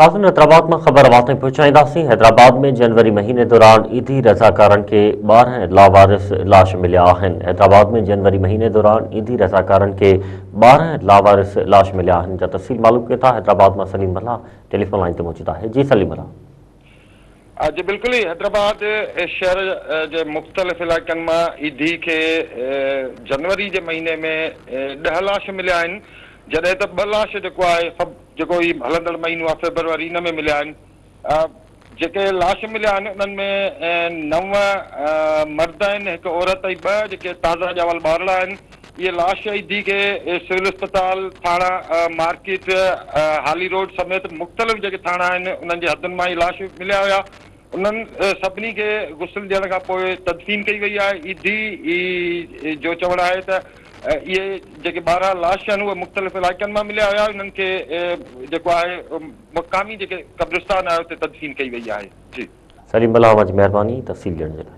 ناظرين حيدرآباد مان خبر اوهان تائين پهچائينداسين حيدرآباد ۾ جنوري مهيني دوران ايڌي رضاڪارن کي 12 لاوارث لاش مليا آهن حيدرآباد ۾ جنوري مهيني دوران ايڌي رضاڪارن کي 12 لاوارث لاش مليا آهن جا تفصيل معلوم ڪيون ٿا حيدرآباد مان سليم ملاح ٽيليفون لائين تي موجود آهي جي سليم ملاح. جي بلڪل ئي حيدرآباد شهر جي مختلف علائقن مان ايڌي کي جنوري جي مهيني ۾ 10 لاش مليا آهن جڏهن ته 2 لاش جيڪو آهي جيڪو هي هلندڙ مهينو آهي فيبروري ان ۾ مليا آهن. جيڪي لاش مليا آهن انهن ۾ 9 مرد آهن، هڪ عورت ۽ 2 جيڪي تازا ڄاول ٻارڙا آهن. اهي لاش ايڌي کي سول اسپتال، ٿاڻا مارڪيٽ، هالي روڊ سميت مختلف جيڪي ٿاڻا آهن انهن جي حدن مان اهي لاش مليا هيا. انهن سڀني کي غسل ڏيڻ کان پوء تدفين ڪئي وئي آهي. ايڌي جو چوڻ آهي ته اهي جيڪي 12 لاش آهن اهي مختلف علائقن مان مليا هيا انهن کي جيڪو آهي مقامي جيڪي قبرستان آهي اتي تدفين ڪئي وئي آهي. جي. سليم ملاح اوهان جي مهرباني تفصيل ڏيڻ جي لاء.